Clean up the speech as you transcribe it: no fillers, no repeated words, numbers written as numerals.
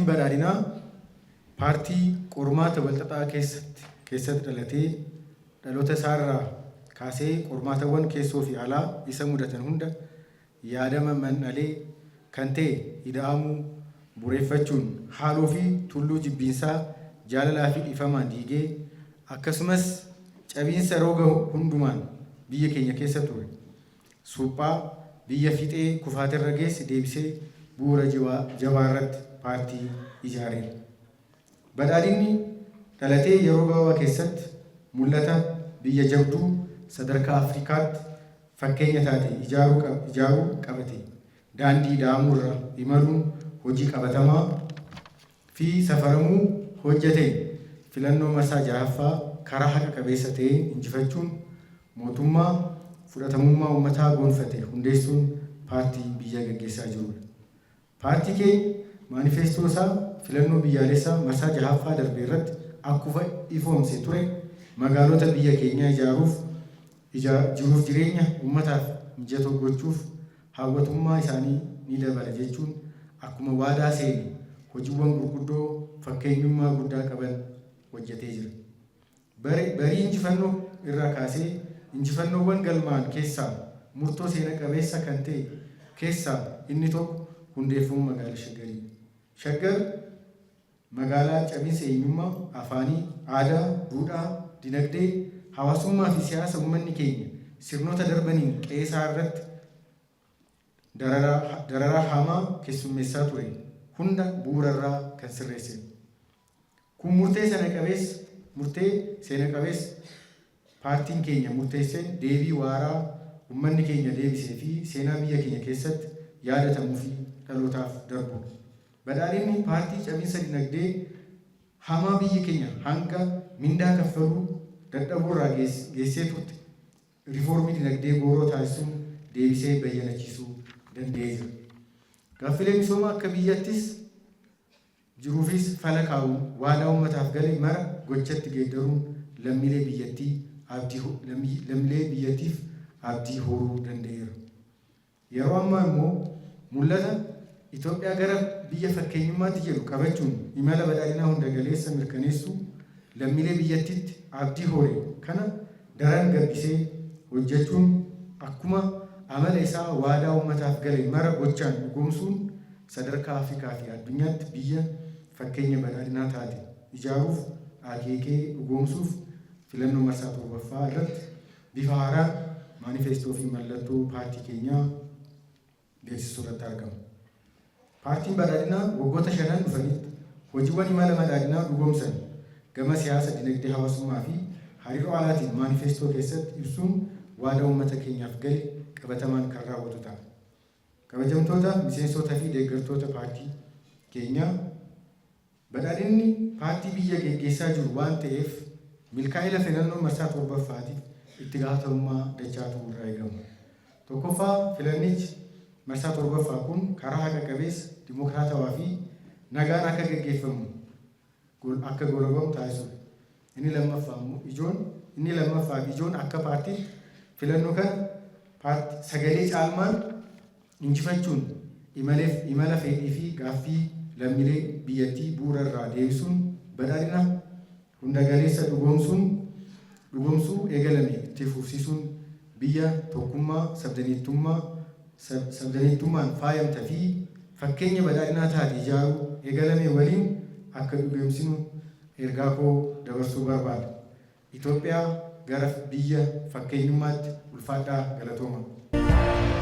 Paartiin Badhaadhinaa paartii qormaata walxaxaa keessatti dhalatee dhaloota isaarraa kaasee qormaatawwan keessoo fi alaa isa mudatan hunda yaadama mandhalee kan ta'e ida'amuu bureeffachuun haaloo fi tulluu jibbiinsaa jaalalaa fi dhiifamaan diigee akkasumas cabiinsa roga hundumaan biyya keenya keessa ture suphaa biyya fiixee kufaatirra geesse deebisee bu'uura jabaarratti paartii ijaareera. Badhaadhinni dhalatee yeroo gabaabaa keessatti mul'ata biyya jabduu sadarkaa Afrikaatti fakkeenya taate ijaaruu qabate daandii ida'amuurra imaluun hojii qabatamaa fi safaramuu hojjeteen filannoo marsaa 6ffaa karaa haqa qabeessa ta'een injifachuun mootummaa fudhatamummaa uummataa gonfate hundeessuun paartii biyya gaggeessaa jirudha. Paartii keenya maanifeestoo isaa filannoo biyyaalessaa marsaa 6ffaa darbe irratti akkufa ifoomse ture magaalota biyya keenyaa ijaaruuf, jiruuf jireenya uummataaf mijatoo gochuuf hawwatummaa isaanii ni dabala jechuun akkuma waadaa seene hojiwwan gurguddoo fakkeenyummaa guddaa qaban hojjetee jira. Barii injifannoo irraa kaasee injifannoowwan galmaa'an keessaa murtoo seena qabeessa kan ta'e keessaa inni tokko hundeeffamuu magaala Shaggariidha. Shaggar magaalaa cabinsa eenyummaa, afaanii, aadaa, duudhaa, dinagdee, hawaasummaafi siyaasa ummanni keenya sirnoota darbaniin qe'eesaa irratti dararaa hamaa keessummeessaa ture hunda bu'uurarraa kan sirreessedha. Kun murtee sena qabeessa murtee seena qabeessa paartiin keenya murteesseen deebii waaraa ummanni keenya deebisee fi seenaa biyya keenya keessatti yaadatamuu fi dhalootaaf darbudha. Badhaadhinni paartii cabinsa dinagdee hamaa biyyi keenya hanga mindaa kaffaluu dadhabuurraa geessee turte riifoormii dinagdee gooroo taasisuun deebisee bayyanachiisuu danda'ee jira. Gaaffilee misoomaa akka biyyattis jiruufis fala kaa'uun waadaa uummataaf gale mara gochatti geeddaruun lammiilee biyyattii abdii lammiilee biyyattiif abdii horuu danda'eera. Yeroo ammaa immoo mul'ata Itoophiyaa gara biyya fakkeenyummaatti jedhu qabachuun imala badhaadhinaa hundagaleessa mirkaneessuu lammiilee biyyattiitti abdii hore kana daran gabbisee hojjechuun akkuma amala isaa waadaa uummataaf gale mara gochaan dhugoomsuun sadarkaa Afrikaa fi addunyaatti biyya fakkeenya badhaadhinaa taate ijaaruuf akeekee dhugoomsuuf filannoo marsaa 7ffaa irratti bifa haaraan maanifeestoo fi mallattoo paartii keenyaa beeksisuu irratti argama. Paartiin Badhaadhinaa waggoota shanan dhufanitti hojiiwwan imala badhaadhinaa dhugoomsan gama siyaasa, dinagdee, hawaasummaa fi hariiroo alaatiin maanifeestoo keessatti ibsuun waadaa uummata keenyaaf gale qabatamaan kan raawwatu ta'a. Kabajamtoota miseensota fi deeggartoota paartii keenyaa, Badhaadhinni paartii biyya geggeessaa jiru waan ta'eef milkaa'ina filannoo marsaa 7ffaatiif itti gaafatamummaa dachaatu irraa eegama. Tokkoffaa filannichi marsaa 7ffaa kun karaa haqa qabeessa, dimokiraatawaa fi nagaan akka geggeeffamu akka goolabamu taasisuudha. Inni lammaffaa immoo ijoon inni lammaffaa fi ijoon akka paartiitti filannoo kana paartii sagalee caalmaan injifachuun imaleef imala feedhii fi gaaffii lammiilee biyyattii bu'uura irraa deebisuun badhaadhina hundagaleessa dhugoomsuun dhugoomsuu eegalame itti fufsiisuun biyya tokkummaa sabdaneettummaa sabdaneettummaan faayamte fi fakkeenya badhaadhinaa taate ijaaruu eegalame waliin akka dhugoomsinu ergaa koo dabarsuu barbaada. Itoophiyaa gara biyya fakkeenyummaatti ulfaadhaa galatooma.